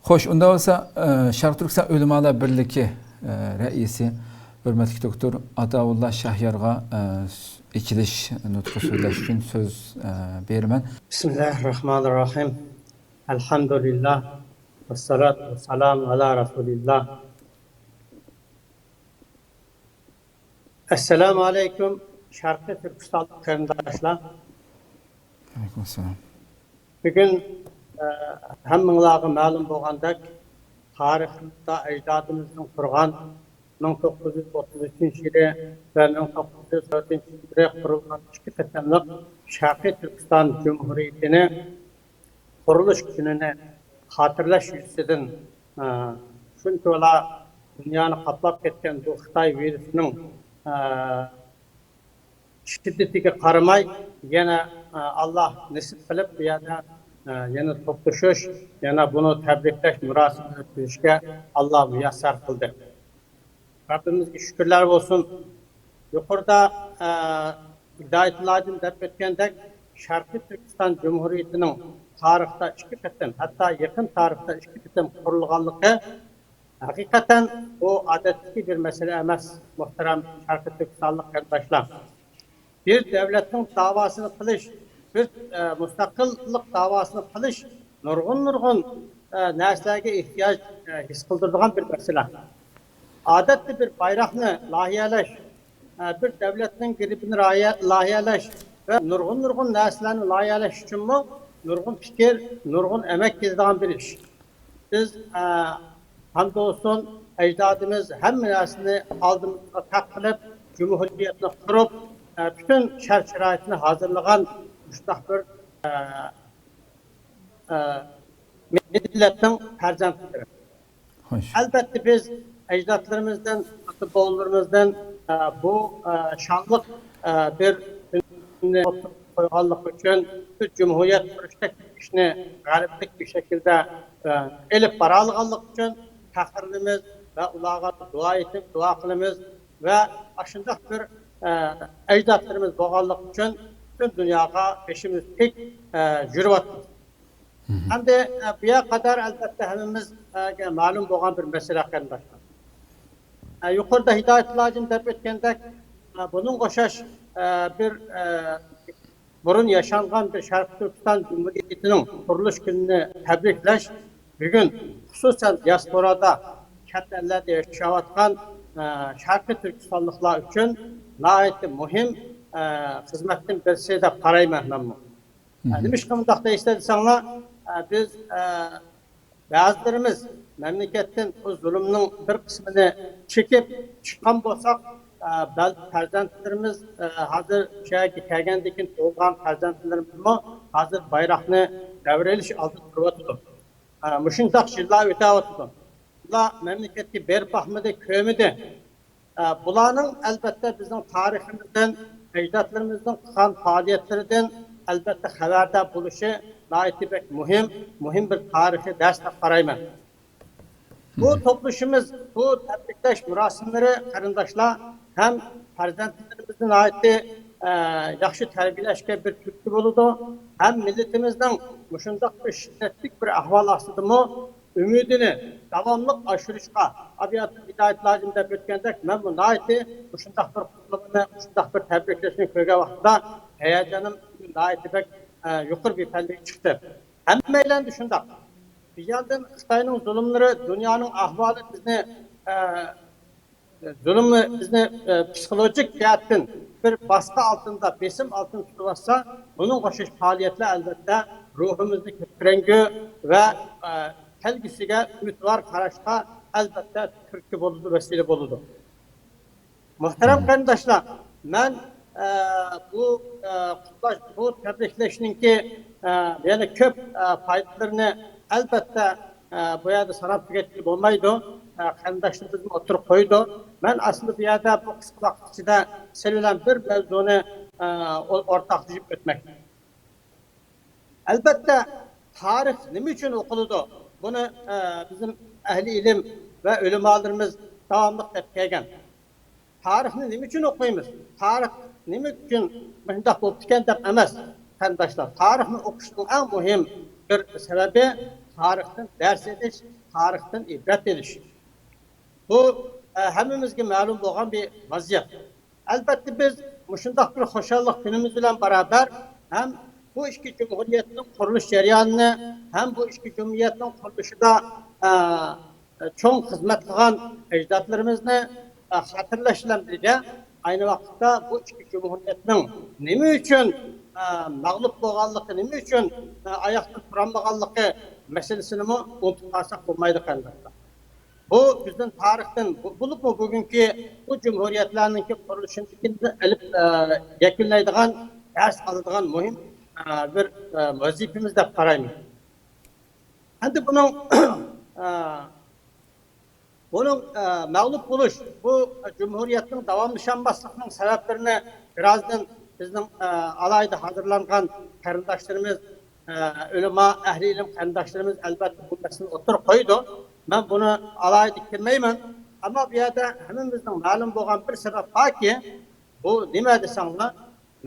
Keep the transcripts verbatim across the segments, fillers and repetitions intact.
خوش، ئۇنداق بولسا، ئە، شەرقىي تۈركىستان ئۆلىمالار بىرلىكى، ئە، رەئىسى، ھۆرمەتلىك دوكتور ئاتاۋۇللا شاھيارغا، ئە، ئېچىلىش نۇتقى سۆزلەش ئۈچۈن سۆز، ئە، بېرىمەن. بىسمىللاھىررەھمانىررەھىم. ئەلھەمدۇلىللاھ. ۋەسسالاتۇ ۋەسسالامۇ ئالا رەسۇلىللاھ. ئەسسالامۇ ئەلەيكۇم، شەرقىي تۈركىستانلىق قېرىنداشلار. ئەلەيكۇم ئەسسالام. بۈگۈن، ئە، ھەممىڭلارغا مەلۇم بولغاندەك، تارىخىمىزدا ئەجدادىمىزنىڭ قۇرغان مىڭ توققۇز يۈز ئوتتۇز ئۈچىنچى يىلى ۋە مىڭ توققۇز يۈز تۆتىنچى يىلى قۇرۇلغان ئىككى قېتىملىق شەرقىي تۈركىستان جۇمھۇرىيىتىنى قۇرۇلۇش كۈنىنى خاتىرىلەش يۈزىسىدىن، ئە، شۇنچىۋالا دۇنيانى قاپلاپ كەتكەن بۇ خىتاي ۋىرۇسىنىڭ، ئە، شىددىتىگە قارىماي، يەنە، ئە، ئاللا نېسىپ قىلىپ، بۇ يەردە، ئە، يەنە توپلىشىش، يەنە بۇنى تەبرىكلەش مۇراسىمىنى ئۆتكۈزۈشكە ئاللا مۇيەسسەر قىلدى. رەببىمىزگە شۈكۈرلەر بولسۇن. يۇقىرىدا، ئە، ھىدايەتۇللاجىم دەپ ئۆتكەندەك، شەرقىي تۈركىستان جۇمھۇرىيىتىنىڭ تارىختا ئىككى قېتىم، ھەتتا يېقىن تارىختا ئىككى قېتىم قۇرۇلغانلىقى ھەقىقەتەن بۇ ئادەتتىكى بىر مەسىلە ئەمەس، مۇھتەرەم شەرقىي تۈركىستانلىق قېرىنداشلار. بىر دۆلەتنىڭ داۋاسىنى قىلىش، بىر، ئە، مۇستەقىللىق داۋاسىنى قىلىش نۇرغۇن، نۇرغۇن، ئە، نەرسىلەرگە ئېھتىياج، ئە، ھېس قىلدۇرىدىغان بىر مەسىلە. ئادەتتە بىر بايراقنى لايىھەلەش، ئە، بىر دۆلەتنىڭ گېربىنى رايە-، لايىھەلەش ۋە نۇرغۇن، نۇرغۇن نەرسىلەرنى لايىھەلەش ئۈچۈنمۇ نۇرغۇن پىكىر، نۇرغۇن ئەمەك كېتىدىغان بىر ئىش. بىز، ئە، ھەمدۇسۇن ئەجدادىمىز ھەممە نەرسىنى ئالدىمىزغا تەق قىلىپ، جۇمھۇرىيەتنى قۇرۇپ، ئە، پۈتۈن شەرت-شارائىتنى ھازىرلىغان مۇشۇنداق بىر، ئە، ئە، مىللەتنىڭ پەرزەنتلىرى. خوش. ئەلبەتتە، بىز ئەجدادلىرىمىزدىن، ئاتا-بوۋىلىرىمىزدىن، ئە، بۇ، ئە، شانلىق، ئە، بىر كۈننى ئوتتۇرىغا قويغانلىقى ئۈچۈن، بىز جۇمھۇرىيەت قۇرۇشتەك ئىشنى غەلىبىلىك بىر شەكىلدە، ئە، ئېلىپ بارالىغانلىقى ئۈچۈن پەخىرلىنىمىز ۋە ئۇلارغا دۇئا ئېيتىپ، دۇئا قىلىمىز ۋە ئاشۇنداق بىر، ئە، ئەجدادلىرىمىز بولغانلىقى ئۈچۈن پۈتۈن دۇنياغا بېشىمىز تىك، ئە، يۈرۈۋاتىمىز. ئەمدى، ئە، بۇ يەرگە قەدەر ئەلبەتتە ھەممىمىزگە مەلۇم بولغان بىر مەسىلە، قېرىنداشلار. ئە، يۇقىرىدا ھىدايەتۇللاجىم دەپ ئۆتكەندەك، ئە، بۇنىڭغا ئوخشاش، ئە، بىر، ئە، بۇرۇن ياشانغان بىر شەرقىي تۈركىستان جۇمھۇرىيىتىنىڭ قۇرۇلۇش كۈنىنى تەبرىكلەش بۈگۈن خۇسۇسەن دىياسپورادا، چەت ئەللەردە ياشاۋاتقان، ئە، شەرقىي تۈركىستانلىقلار ئۈچۈن ناھايىتى مۇھىم، ئە، خىزمەتتىن بىرسى دەپ قارايمەن مەنمۇ. ئە، نېمىشقا مۇنداق دەيسىلەر دېسەڭلار، ئە، بىز، ئە، بەزىلىرىمىز مەملىكەتتىن بۇ زۇلۇمنىڭ بىر قىسمىنى چېكىپ چىققان بولساق، ئە، بەلكى پەرزەنتلىرىمىز، ئە، ھازىر شۇ يەرگە كەلگەندىن كېيىن تۇغۇلغان پەرزەنتلىرىمىزمۇ ھازىر بايراقنى دەۋرىلىش ئالدىدا تۇرۇۋاتىدۇ. ئە، مۇشۇنداق يىللار ئۆتەۋاتىدۇ. بۇلار مەملىكەتكە بېرىپ باقمىدى، كۆرمىدى. ئە، بۇلارنىڭ ئەلبەتتە بىزنىڭ تارىخىمىزدىن، ئەجدادلىرىمىزنىڭ قىلغان پائالىيەتلىرىدىن ئەلبەتتە خەۋەردار بولۇشى ناھايىتى بەك مۇھىم، مۇھىم بىر تارىخىي دەرس دەپ قارايمەن. بۇ توپلىشىمىز، بۇ تەبرىكلەش مۇراسىملىرى، قېرىنداشلار، ھەم پەرزەنتلىرىمىزنى ناھايىتى، ئە، ياخشى تەربىيەلەشكە بىر تۈرتكە بولىدۇ، ھەم مىللىتىمىزنىڭ مۇشۇنداق بىر شىددەتلىك بىر ئەھۋال ئاستىدىمۇ ئۈمىدىنى داۋاملىق ئاشۇرۇشقا، ئابىياتۇن ھىدايەتلەرجىم دەپ ئۆتكەندەك، مەنمۇ ناھايىتى مۇشۇنداق بىر قۇتلۇقنى، مۇشۇنداق بىر تەبرىكلەشنى كۆرگەن ۋاقتىدا ھاياجانىم ناھايىتى بەك، ئە، يۇقىرى بىر پەللىگە چىقتى. ھەممەيلەندە شۇنداق. بىر ياندىن خىتاينىڭ زۇلۇملىرى، دۇنيانىڭ ئەھۋالى بىزنى، ئە، زۇلۇمى بىزنى، ئە، پسىخولوگىك جەھەتتىن بىر باسقا ئالتىندا، بېسىم ئالتىندا تۇتۇۋاتسا، بۇنىڭغا ئوخشاش پائالىيەتلەر ئەلۋەتتە روھىمىزنى كۆتۈرەڭگۈ ۋە، ئە، كەلگۈسىگە ئۈمىدۋار قاراشقا ئەلۋەتتە تۈرتكە بولىدۇ، ۋەسىلە بولىدۇ. مۇھتەرەم قېرىنداشلار، مەن، ئە، بۇ، ئە، قۇتلاش، بۇ تەبرىكلەشنىڭكى، ئە، يەنە كۆپ، ئە، پايدىلىرىنى ئەلۋەتتە، ئە، بۇ يەردە ساناپ تۈگەتكىلى بولمايدۇ. ئە، قېرىنداشلىرىمىزمۇ ئوتتۇرىغا قويىدۇ. مەن ئەسلىدە بۇ يەردە بۇ قىسقا ۋاقىت ئىچىدە سىلەر بىلەن بىر مەۋزۇنى، ئە، ئو-، ئورتاقلىشىپ ئۆتمەكچى. ئەلۋەتتە، تارىخ نېمە ئۈچۈن ئوقۇلىدۇ؟ بۇنى، ئە، بىزنىڭ ئەھلى ئىلىم ۋە ئۆلىمالىرىمىز داۋاملىق دەپ كەلگەن. تارىخنى نېمە ئۈچۈن ئوقۇيمىز؟ تارىخ نېمە ئۈچۈن مۇشۇنداق بوپتىكەن دەپ ئەمەس، قېرىنداشلار. تارىخنى ئوقۇشنىڭ ئەڭ مۇھىم بىر سەۋەبى، تارىختىن دەرس ئېلىش، تارىختىن ئىبرەت ئېلىش. بۇ، ئە، ھەممىمىزگە مەلۇم بولغان بىر ۋەزىيەت. ئەلبەتتە، بىز مۇشۇنداق بىر خۇشاللىق كۈنىمىز بىلەن بارابەر ھەم بۇ ئىككى جۇمھۇرىيەتنىڭ قۇرۇلۇش جەريانىنى، ھەم بۇ ئىككى جۇمھۇرىيەتنىڭ قۇرۇلۇشىدا، ئە، چوڭ خىزمەت قىلغان ئەجدادلىرىمىزنى، ئە، خاتىرىلەش بىلەن بىرگە، ئەينى ۋاقىتتا بۇ ئىككى جۇمھۇرىيەتنىڭ نېمە ئۈچۈن، ئە، مەغلۇپ بولغانلىقى، نېمە ئۈچۈن، ئە، ئاياقتا تۇرالمىغانلىقى مەسىلىسىنىمۇ ئۇنتۇپ قالساق بولمايدۇ، قېرىنداشلار. بۇ بىزنىڭ تارىختىن، بۇ، بولۇپمۇ بۈگۈنكى بۇ جۇمھۇرىيەتلەرنىڭكى قۇرۇلۇشىدىن ئېلىپ، ئە، يەكۈنلەيدىغان، دەرس ئالىدىغان مۇھىم، ئە، بىر، ئە، ۋەزىپىمىز دەپ قارايمەن. ئەمدى بۇنىڭ، ئە، بۇنىڭ، ئە، مەغلۇپ بولۇش، بۇ جۇمھۇرىيەتنىڭ داۋاملىشالماسلىقىنىڭ سەۋەبلىرىنى بىرازدىن بىزنىڭ، ئە، ئالاھىدە ھازىرلانغان قېرىنداشلىرىمىز، ئە، ئۆلىما، ئەھلى ئىلىم قېرىنداشلىرىمىز ئەلبەتتە بۇ مەسىلىنى ئوتتۇرىغا قويىدۇ. مەن بۇنى ئالاھىدە كىرمەيمەن. ئەمما بۇ يەردە ھەممىمىزنىڭ مەلۇم بولغان بىر سەۋەب باركى، بۇ نېمە دېسەڭلار،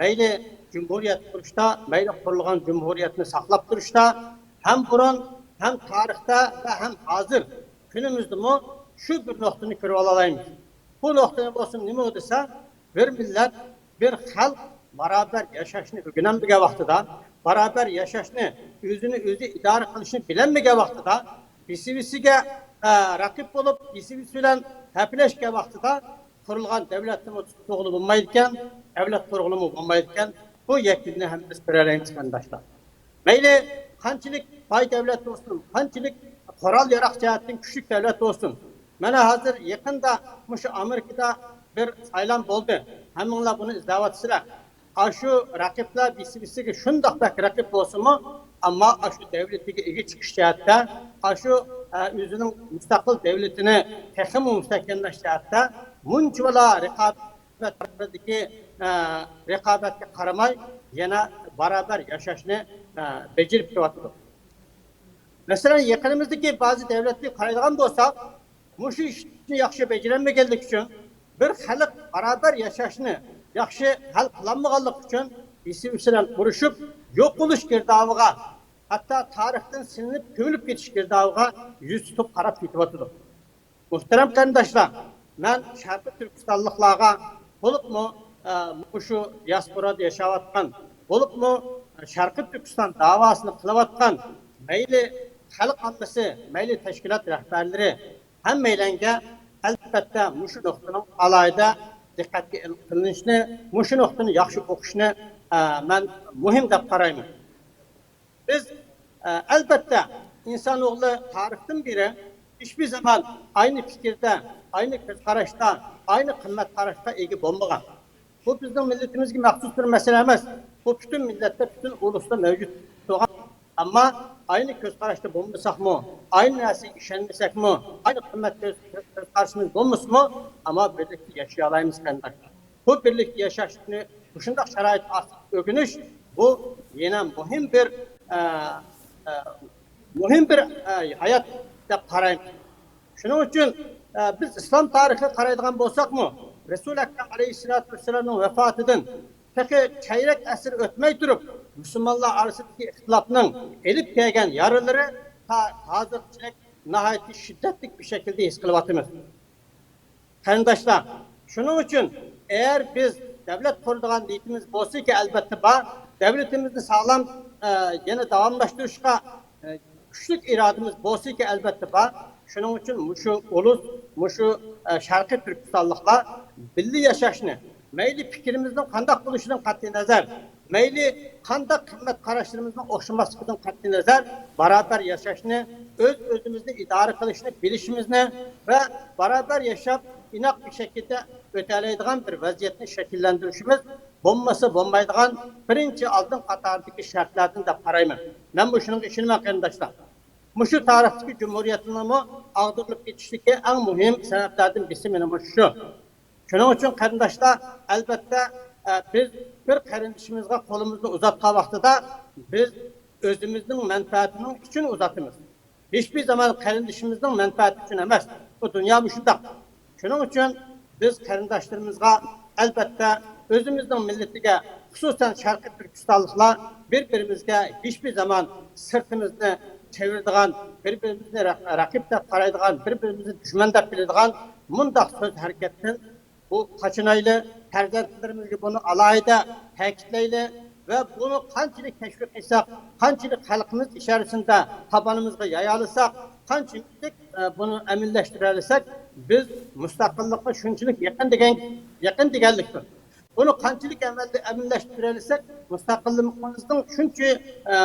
مەيلى جۇمھۇرىيەت قۇرۇشتا، مەيلى قۇرۇلغان جۇمھۇرىيەتنى ساقلاپ تۇرۇشتا، ھەم بۇرۇن، ھەم تارىختا ۋە ھەم ھازىر كۈنىمىزدىمۇ شۇ بىر نۇقتىنى كۆرۈۋالالايمىز. بۇ نۇقتىنى بولسا نېمە دېسە، بىر مىللەت، بىر خەلق بارابەر ياشاشنى ئۆگىنەلمىگەن ۋاقتىدا، بارابەر ياشاشنى، ئۆزىنى ئۆزى ئىدارە قىلىشنى بىلەلمىگەن ۋاقتىدا، بىسىۋىسىگە، ئە، رەقىب بولۇپ، بىسىۋىسى بىلەن ھەپىلەشكەن ۋاقتىدا، قۇرۇلغان دەۋلەتنىمۇ تۇتقىلى بولمايدىكەن، دەۋلەت قۇرغىلىمۇ بولمايدىكەن. بۇ يەكۈننى ھەممىمىز كۆرەلەيمىز، قېرىنداشلار. مەيلى قانچىلىك باي دەۋلەت بولسۇن، قانچىلىك قورال-ياراغ جەھەتتىن كۈچلۈك دەۋلەت بولسۇن، مانا ھازىر يېقىندا مۇشۇ ئامېرىكىدا بىر سايلام بولدى. ھەممىڭلار بۇنى ئىزدەۋاتىسىلەر. ئاشۇ رەقىبلەر بىسىۋىسىگە شۇنداق بەك رەقىب بولسىمۇ، ئەمما ئاشۇ دەۋلىتىگە ئىگە چىقىش جەھەتتە، ئاشۇ، ئە، ئۆزىنىڭ مۇستەقىل دەۋلىتىنى تېخىمۇ مۇستەھكەملەش جەھەتتە مۇنچىۋالا رىقابەتتىكى، ئە، رىقابەتكە قارىماي، يەنە بارابەر ياشاشنى، ئە، بېجىرىپ كېلىۋاتىدۇ. مەسىلەن، يېقىنىمىزدىكى بەزى دەۋلەتلەرگە قارايدىغان بولساق، مۇشۇ ئىشنى ياخشى بېجىرەلمىگەنلىكى ئۈچۈن، بىر خەلق بارابەر ياشاشنى ياخشى ھەل قىلالمىغانلىقى ئۈچۈن، بىسىۋىسى بىلەن ئۇرۇشۇپ، يوقىلىش گىردابىغا، ھەتتا تارىختىن سىلىنىپ كۆمۈلۈپ كېتىش گىردابىغا يۈز تۇتۇپ قاراپ كېتىۋاتىدۇ. مۇھتەرەم قېرىنداشلار، مەن شەرقىي تۈركىستانلىقلارغا، بولۇپمۇ، ئە، مۇشۇ دىياسپورادا ياشاۋاتقان، بولۇپمۇ شەرقىي تۈركىستان داۋاسىنى قىلىۋاتقان مەيلى خەلق ئاممىسى، مەيلى تەشكىلات رەھبەرلىرى، ھەممەيلەنگە ئەلبەتتە مۇشۇ نۇقتىنىڭ ئالاھىدە دىققەتكە ئېلىپ قېلىنىشىنى، مۇشۇ نۇقتىنى ياخشى ئوقۇشنى، ئە، مەن مۇھىم دەپ قارايمەن. بىز، ئە، ئەلبەتتە، ئىنسان ئوغلى تارىختىن بېرى ھېچبىر زامان ئاينى پىكىردە، ئاينى كۆز قاراشتا، ئاينى قىممەت قاراشقا ئىگە بولمىغان. بۇ بىزنىڭ مىللىتىمىزگە مەخسۇس بىر مەسىلە ئەمەس. بۇ پۈتۈن مىللەتتە، پۈتۈن ئۇلۇستا مەۋجۇت تۇرغان. ئەمما ئاينى كۆز قاراشتا بولمىساقمۇ، ئاينى نەرسىگە ئىشەنمىسەكمۇ، ئاينى قىممەت كۆز، كۆز قارىشىمىز بولمىسىمۇ، ئەمما بىرلىكتە ياشىيالايمىز، قېرىنداشلار. بۇ بىرلىكتە ياشاشنى مۇشۇنداق شارائىت ئاستىدا ئۆگىنىش، بۇ يەنە مۇھىم بىر، ئە، ئە، مۇھىم بىر، ئە، ھايات دەپ قارايمەن. شۇنىڭ ئۈچۈن، ئە، بىز ئىسلام تارىخىغا قارايدىغان بولساقمۇ، رەسۇل ئەكرەم ئەلەيھىسسالاتۇ ۋەسسالامنىڭ ۋەپاتىدىن تېخى چەيرەك ئەسىر ئۆتمەي تۇرۇپ، مۇسۇلمانلار ئارىسىدىكى ئىختىلاپنىڭ ئېلىپ كەلگەن يارىلىرى تا ھازىرغىچىلىك ناھايىتى شىددەتلىك بىر شەكىلدە ھېس قىلىۋاتىمىز. قېرىنداشلار، شۇنىڭ ئۈچۈن ئەگەر بىز دەۋلەت قۇرىدىغان نىيىتىمىز بولسىكى، ئەلبەتتە بار، دەۋلىتىمىزنى ساغلام، ئە، يەنە داۋاملاشتۇرۇشقا، ئە، كۈچلۈك ئىرادىمىز بولسىكى، ئەلبەتتە بار. شۇنىڭ ئۈچۈن مۇشۇ ئۇلۇس، مۇشۇ، ئە، شەرقىي تۈركىستانلىقلار بىللە ياشاشنى، مەيلى پىكرىمىزنىڭ قانداق بولۇشىدىن قەتئىينەزەر، مەيلى قانداق قىممەت قاراشلىرىمىزنىڭ ئوخشىماسلىقىدىن قەتئىينەزەر، بارابەر ياشاشنى، ئۆز-ئۆزىمىزنى ئىدارە قىلىشنى بىلىشىمىزنى ۋە بارابەر ياشاپ، ئىناق بىر شەكىلدە ئۆتەلەيدىغان بىر ۋەزىيەتنى شەكىللەندۈرۈشىمىز بولمىسا بولمايدىغان بىرىنچى ئالدىن قاتاردىكى شەرتلەردىن دەپ قارايمەن. مەن مۇشۇنىڭغا ئىشىنىمەن، قېرىنداشلار. مۇشۇ تارىختىكى جۇمھۇرىيەتنىڭمۇ ئاغدۇرۇلۇپ كېتىشتىكى ئەڭ مۇھىم سەۋەبلەردىن بىرسى مانا مۇشۇ. شۇنىڭ ئۈچۈن قېرىنداشلار، ئەلبەتتە، ئە، بىز بىر قېرىندىشىمىزغا قولىمىزنى ئۇزاتقان ۋاقتىدا بىز ئۆزىمىزنىڭ مەنپەئەتىنىڭ ئۈچۈن ئۇزاتىمىز. ھېچبىر زامان قېرىندىشىمىزنىڭ مەنپەئەتى ئۈچۈن ئەمەس. بۇ دۇنيا مۇشۇنداق. شۇنىڭ ئۈچۈن بىز قېرىنداشلىرىمىزغا، ئەلبەتتە، ئۆزىمىزنىڭ مىللىتىگە، خۇسۇسەن شەرقىي تۈركىستانلىقلار بىر-بىرىمىزگە ھېچبىر زامان سىرتىمىزنى چېۋىرىدىغان، بىر-بىرىمىزنى رەق-، رەقىب دەپ قارايدىغان، بىر-بىرىمىزنى دۈشمەن دەپ بىلىدىغان مۇنداق سۆز ھەرىكەتتىن بۇ قاچىنايلى، پەرزەنتلىرىمىزگە بۇنى ئالاھىدە تەكىتلەيلى ۋە بۇنى قانچىلىك تەشۋىق قىلساق، قانچىلىك خەلقىمىز ئىچەرىسىندە تاپىنىمىزغا يايالىساق، قانچىلىك، ئە، بۇنى ئەمەلىيلەشتۈرەلىسەك، بىز مۇستەقىللىققا شۇنچىلىك يېقىن دېگەن، يېقىن دېگەنلىكتۇر. بۇنى قانچىلىك ئەمەلدە ئەمەلىيلەشتۈرەلىسەك، مۇستەقىللىقىمىزنىڭ شۇنچە، ئە،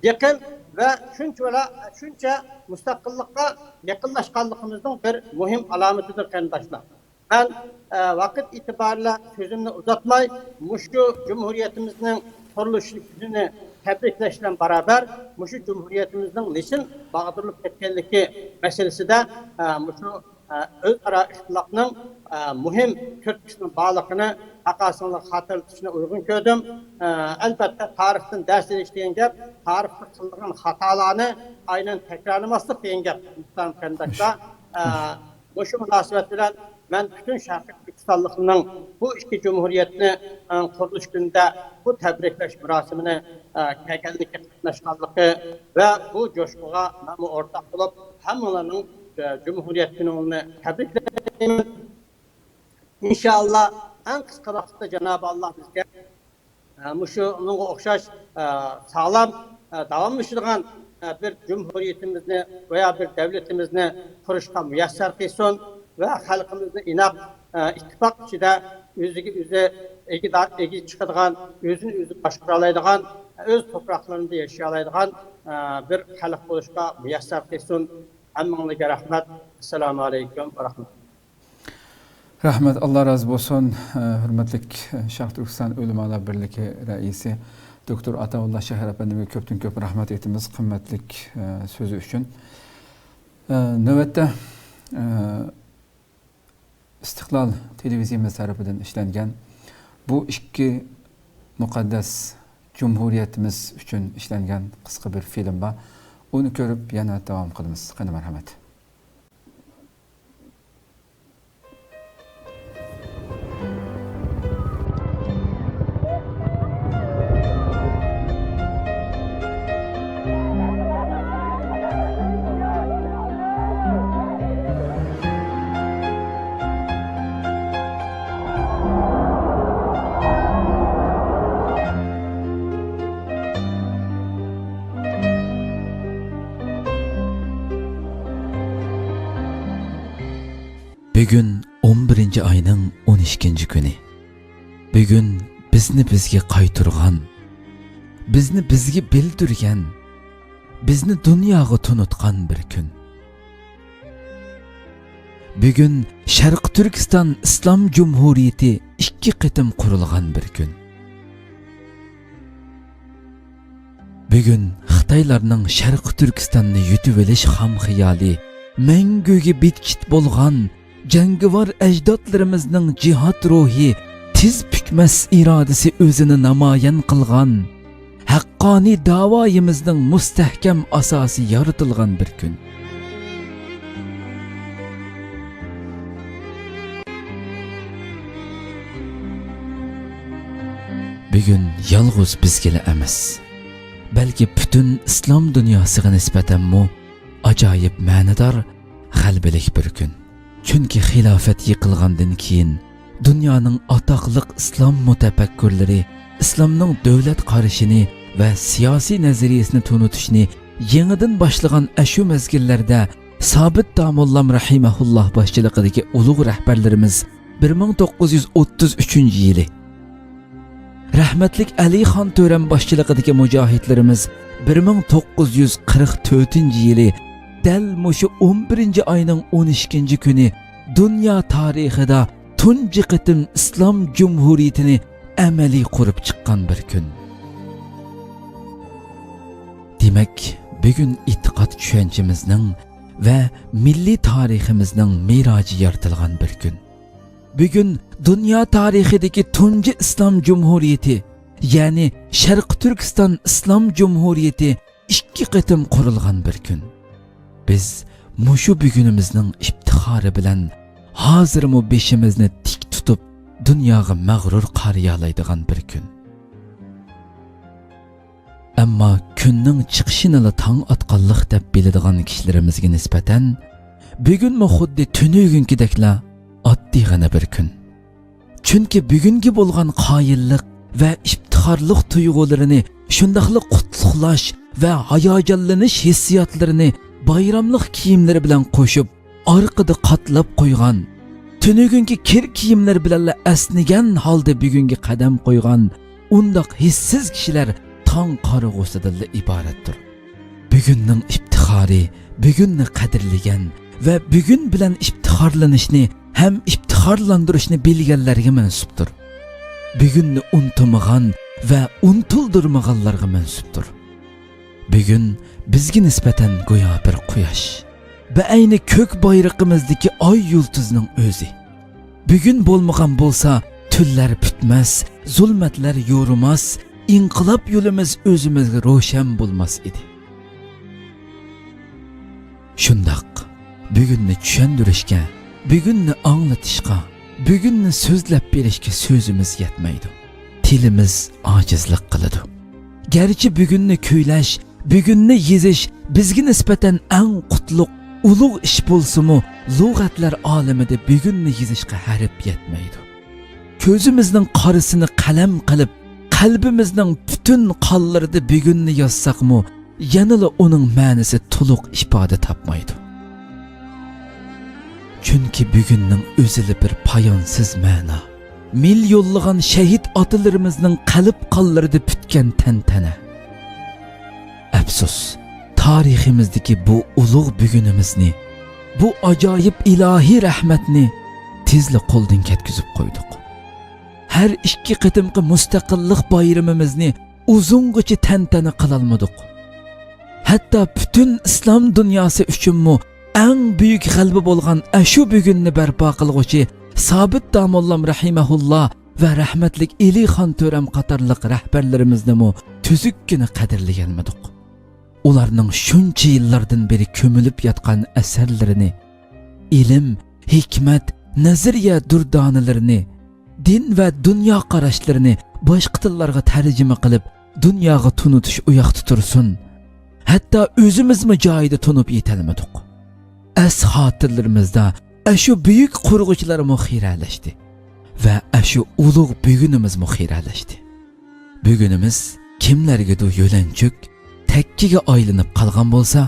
يېقىن ۋە شۇنچە، شۇنچە مۇستەقىللىققا يېقىنلاشقانلىقىمىزنىڭ بىر مۇھىم ئالامىتىدۇر، قېرىنداشلار. مەن، ئە، ۋاقىت ئېتىبارىدا سۆزۈمنى ئۇزارتماي، مۇشۇ جۇمھۇرىيىتىمىزنىڭ قۇرۇلۇش كۈنىنى تەبرىكلەش بىلەن باراۋەر، مۇشۇ جۇمھۇرىيىتىمىزنىڭ نېسىل باغدۇرۇلۇپ كەتكەنلىكى مەسىلىسىدە، ئە، مۇشۇ، ئە، ئۆزئارا ئىختىلاپنىڭ، ئە، مۇھىم تۈرتكىسىنىڭ بارلىقىنى ۋەقەسىنى خاتىرىلىتىشنى ئۇيغۇن كۆردۈم. ئە، ئەلبەتتە، تارىختىن دەرس ئېلىش دېگەن گەپ، تارىختا قىلىنغان خاتالارنى ئاينەن تەكرارلىماسلىق دېگەن گەپ، مۇھتەرەم قېرىنداشلار. ئە، مۇشۇ مۇناسىۋەت بىلەن مەن پۈتۈن شەرقىي تۈركىستانلىقلارنىڭ بۇ ئىككى جۇمھۇرىيەتنى، ئە، قۇرۇلۇش كۈنىدە بۇ تەبرىكلەش مۇراسىمىنى، ئە، كەلگەنلىكى، قاتناشقانلىقى ۋە بۇ جوشقۇغا مەنمۇ ئورتاق بولۇپ، ھەممىڭلارنىڭ، ئە، جۇمھۇرىيەت كۈنىڭلارنى تەبرىكلەيمەن. ئىنشائاللا، ئەڭ قىسقا ۋاقىتتا جانابى ئاللا بىزگە ئە، مۇشۇ ئۇنىڭغا ئوخشاش، ئە، ساغلام، ئە، داۋاملىشىدىغان، ئە، بىر جۇمھۇرىيىتىمىزنى ۋە يا بىر دەۋلىتىمىزنى قۇرۇشقا مۇيەسسەر قىلسۇن ۋە خەلقىمىزنى ئىناق، ئە، ئىتتىپاق ئىچىدە ئۆزىگە ئۆزى ئىگىدار، ئىگە چىقىدىغان، ئۆزىنى ئۆزى باشقۇرالايدىغان، ئۆز توپراقلىرىدا ياشىيالايدىغان، ئە، بىر خەلق بولۇشقا مۇيەسسەر قىلسۇن. ھەممىڭلارگە رەھمەت. ئەسسالامۇ ئەلەيكۇم ۋە رەھمەتۇللا. رەھمەت، ئاللا رازى بولسۇن. ئە، ھۆرمەتلىك، ئە، شەرقىي تۈركىستان ئۆلىمالار بىرلىكى رەئىسى دوكتور ئاتاۋۇللا شاھىر ئەپەندىمگە كۆپتىن كۆپ رەھمەت ئېيتىمىز، قىممەتلىك، ئە، سۆزى ئۈچۈن. ئە، نۆۋەتتە، ئە، ئىستىقلال تېلېۋىزىيىمىز تەرىپىدىن ئىشلەنگەن بۇ ئىككى مۇقەددەس جۇمھۇرىيىتىمىز ئۈچۈن ئىشلەنگەن قىسقا بىر فىلىم بار. ئۇنى كۆرۈپ يەنە داۋام قىلىمىز. قېنى، مەرھەمەت. بۈگۈن ئون بىرىنچى ئاينىڭ ئون ئىككىنچى كۈنى. بۈگۈن بىزنى بىزگە قايتۇرغان، بىزنى بىزگە بىلدۈرگەن، بىزنى دۇنياغا تونۇتقان بىر كۈن. بۈگۈن شەرقىي تۈركىستان ئىسلام جۇمھۇرىيىتى ئىككى قېتىم قۇرۇلغان بىر كۈن. بۈگۈن خىتايلارنىڭ شەرقىي تۈركىستاننى يۇتۇۋېلىش خام خىيالى، مەڭگۈگە بىتكىت بولغان جەڭگىۋار ئەجدادلىرىمىزنىڭ جىھاد روھى، تىز پۈكمەس ئىرادىسى ئۆزىنى نامايان قىلغان، ھەققانىي داۋايىمىزنىڭ مۇستەھكەم ئاساسى يارىتىلغان بىر كۈن. بۈگۈن يالغۇز بىزگىلا ئەمەس، بەلكى پۈتۈن ئىسلام دۇنياسىغا نىسبەتەنمۇ ئاجايىپ مەنىدار، غەلىبىلىك بىر كۈن. چۈنكى خىلاپەت يىقىلغاندىن كېيىن، دۇنيانىڭ ئاتاقلىق ئىسلام مۇتەپەككۇرلىرى ئىسلامنىڭ دۆلەت قارىشىنى ۋە سىياسىي نەزەرىيىسىنى تونۇتۇشنى يېڭىدىن باشلىغان ئەشۇ مەزگىللەردە سابىت داموللام رەھىمەھۇللاھ باشچىلىقىدىكى ئۇلۇغ رەھبەرلىرىمىز بىر مىڭ توققۇز يۈز ئوتتۇز ئۈچىنچى يىلى، رەھمەتلىك ئەلىخان تۆرەم باشچىلىقىدىكى مۇجاھىدلىرىمىز بىر مىڭ توققۇز يۈز قىرىق تۆتىنچى يىلى دەل مۇشۇ ئون بىرىنچى ئاينىڭ ئون ئىككىنچى كۈنى دۇنيا تارىخىدا تۇنجى قېتىم ئىسلام جۇمھۇرىيىتىنى ئەمەلىي قۇرۇپ چىققان بىر كۈن. دېمەك، بۈگۈن ئېتىقاد چۈشەنچىمىزنىڭ ۋە مىللىي تارىخىمىزنىڭ مىراجى يارىتىلغان بىر كۈن. بۈگۈن دۇنيا تارىخىدىكى تۇنجى ئىسلام جۇمھۇرىيىتى، يەنى شەرقىي تۈركىستان ئىسلام جۇمھۇرىيىتى ئىككى قېتىم قۇرۇلغان بىر كۈن. بىز مۇشۇ بۈگۈنىمىزنىڭ ئىپتىخارى بىلەن ھازىرمۇ بېشىمىزنى تىك تۇتۇپ، دۇنياغا مەغرۇر قارىيالايدىغان بىر كۈن. ئەمما كۈننىڭ چىقىشىنىلا تاڭ ئاتقانلىق دەپ بىلىدىغان كىشىلىرىمىزگە نىسبەتەن، بۈگۈنمۇ خۇددى تۈنۈگۈنكىدەكلا ئاددىيغىنە بىر كۈن. چۈنكى بۈگۈنگە بولغان قايىللىق ۋە ئىپتىخارلىق تۇيغۇلىرىنى، شۇنداقلا قۇتلۇقلاش ۋە ھاياجانلىنىش ھېسسىياتلىرىنى بايراملىق كىيىملىرى بىلەن قوشۇپ، ئارقىدا قاتلاپ قويغان، تۈنۈگۈنكى كىر كىيىملىرى بىلەنلا ئەسنىگەن ھالدا بۈگۈنگە قەدەم قويغان ئۇنداق ھېسسىز كىشىلەر تاڭ قارىغۇسىدىنلا ئىبارەتتۇر. بۈگۈننىڭ ئىپتىخارى، بۈگۈننى قەدىرلىگەن ۋە بۈگۈن بىلەن ئىپتىخارلىنىشنى ھەم ئىپتىخارلاندۇرۇشنى بىلگەنلەرگە مەنسۇپتۇر. بۈگۈننى ئۇنتۇمىغان ۋە ئۇنتۇلدۇرمىغانلارغا مەنسۇپتۇر. بۈگۈن بىزگە نىسبەتەن گويا بىر قۇياش، بەئەينى كۆك بايرىقىمىزدىكى ئاي يۇلتۇزنىڭ ئۆزى. بۈگۈن بولمىغان بولسا، تۈنلەر پۈتمەس، زۇلمەتلەر يورۇماس، ئىنقىلاب يولىمىز ئۆزىمىزگە روشەن بولماس ئىدى. شۇنداق، بۈگۈننى چۈشەندۈرۈشكە، بۈگۈننى ئاڭلىتىشقا، بۈگۈننى سۆزلەپ بېرىشكە سۆزىمىز يەتمەيدۇ. تىلىمىز ئاجىزلىق قىلىدۇ. گەرچە بۈگۈننى كۈيلەش، بۈگۈننى يېزىش بىزگە نىسبەتەن ئەڭ قۇتلۇق، ئۇلۇغ ئىش بولسىمۇ، لۇغەتلەر ئالىمىدە بۈگۈننى يېزىشقا ھەرپ يەتمەيدۇ. كۆزىمىزنىڭ قارىسىنى قەلەم قىلىپ، قەلبىمىزنىڭ پۈتۈن قانلىرىدا بۈگۈننى يازساقمۇ، يەنىلا ئۇنىڭ مەنىسى تولۇق ئىپادە تاپمايدۇ. چۈنكى بۈگۈننىڭ ئۆزىلا بىر پايانسىز مەنا، مىليونلىغان شەھىت ئاتىلىرىمىزنىڭ قەلب قانلىرىدا پۈتكەن تەنتەنە. ئەپسۇس، تارىخىمىزدىكى بۇ ئۇلۇغ بۈگۈنىمىزنى، بۇ ئاجايىپ ئىلاھىي رەھمەتنى تېزلا قولدىن كەتكۈزۈپ قويدۇق. ھەر ئىككى قېتىمقى مۇستەقىللىق بايرىمىمىزنى ئۇزۇنغىچە تەنتەنە قىلالمىدۇق. ھەتتا پۈتۈن ئىسلام دۇنياسى ئۈچۈنمۇ ئەڭ بۈيۈك غەلىبە بولغان ئەشۇ بۈگۈننى بەرپا قىلغۇچى سابىت داموللام رەھىمەھۇللا ۋە رەھمەتلىك ئېلىخان تۆرەم قاتارلىق رەھبەرلىرىمىزنىمۇ تۈزۈككىنە قەدىرلىيەلمىدۇق. ئۇلارنىڭ شۇنچە يىللاردىن بېرى كۆمۈلۈپ ياتقان ئەسەرلىرىنى، ئىلىم، ھېكمەت، نەزەرىيە دۇردانىلىرىنى، دىن ۋە دۇنيا قاراشلىرىنى باشقا تىللارغا تەرجىمە قىلىپ، دۇنياغا تونۇتۇش ئۇياقتا تۇرسۇن، ھەتتا ئۆزىمىزمۇ جايىدا تونۇپ يېتەلمىدۇق. ئەس-خاتىرىلىرىمىزدا ئەشۇ بۈيۈك قۇرغۇچىلارمۇ خىرەلەشتى ۋە ئەشۇ ئۇلۇغ بۈگۈنىمىزمۇ خىرەلەشتى. بۈگۈنىمىز كىملەرگىدۇر يۆلەنچۈك، تەككىگە ئايلىنىپ قالغان بولسا،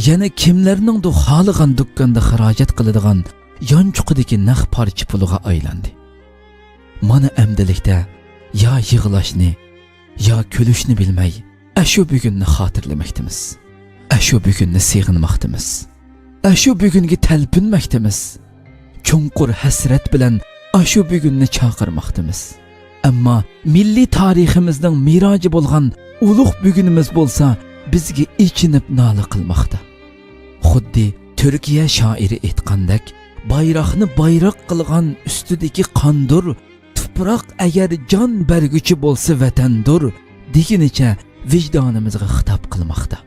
يەنە كىملەرنىڭدۇر خالىغان دۇكاندا خىراجەت قىلىدىغان يانچۇقىدىكى نەق پارچە پۇلىغا ئايلاندى. مانا ئەمدىلىكتە يا يىغلاشنى، يا كۈلۈشنى بىلمەي، ئەشۇ بۈگۈننى خاتىرىلىمەكتىمىز. ئەشۇ بۈگۈننى سېغىنماقتىمىز. ئەشۇ بۈگۈنگە تەلپۈنمەكتىمىز. چوڭقۇر ھەسرەت بىلەن ئاشۇ بۈگۈننى چاقىرماقتىمىز. ئەمما مىللىي تارىخىمىزنىڭ مىراجى بولغان ئۇلۇغ بۈگۈنىمىز بولسا بىزگە ئېچىنىپ نالە قىلماقتا. خۇددى تۈركىيە شائىرى ئېيتقاندەك، بايراقنى بايراق قىلغان ئۈستىدىكى قاندۇر، تۇپراق ئەگەر جان بەرگۈچى بولسا ۋەتەندۇر، دېگىنىچە ۋىجدانىمىزغا خىتاب قىلماقتا.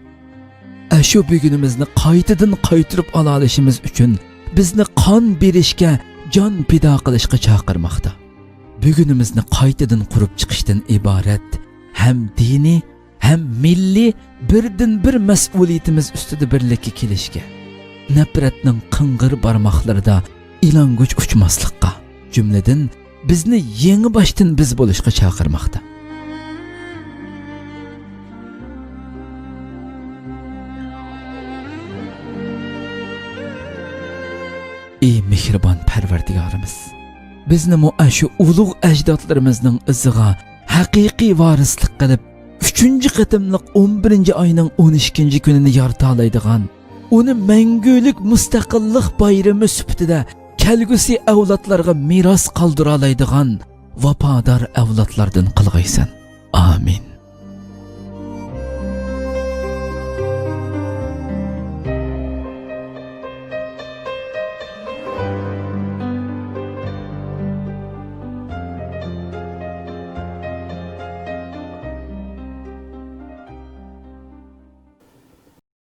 ئەشۇ بۈگۈنىمىزنى قايتىدىن قايتۇرۇپ ئالالىشىمىز ئۈچۈن بىزنى قان بېرىشكە، جان پىدا قىلىشقا چاقىرماقتا. بۈگۈنىمىزنى قايتىدىن قۇرۇپ چىقىشتىن ئىبارەت ھەم دىنىي، ھەم مىللىي بىردىنبىر مەسئۇلىيىتىمىز ئۈستىدە بىرلىككە كېلىشكە، نەپرەتنىڭ قىڭغىر بارماقلىرىدا ئىلانگۈچ ئۇچماسلىققا، جۈملىدىن بىزنى يېڭىباشتىن بىز بولۇشقا چاقىرماقتا. ئى مېھرىبان پەرۋەردىگارىمىز! بىزنىمۇ ئاشۇ ئۇلۇغ ئەجدادلىرىمىزنىڭ ئىزىغا ھەقىقىي ۋارىسلىق قىلىپ، ئۈچىنچى قېتىملىق ئون بىرىنچى ئاينىڭ ئون ئىككىنچى كۈنىنى يارىتالايدىغان، ئۇنى مەڭگۈلۈك مۇستەقىللىق بايرىمى سۈپىتىدە كەلگۈسى ئەۋلادلارغا مىراس قالدۇرالايدىغان ۋاپادار ئەۋلادلاردىن قىلغايسەن. ئامىن.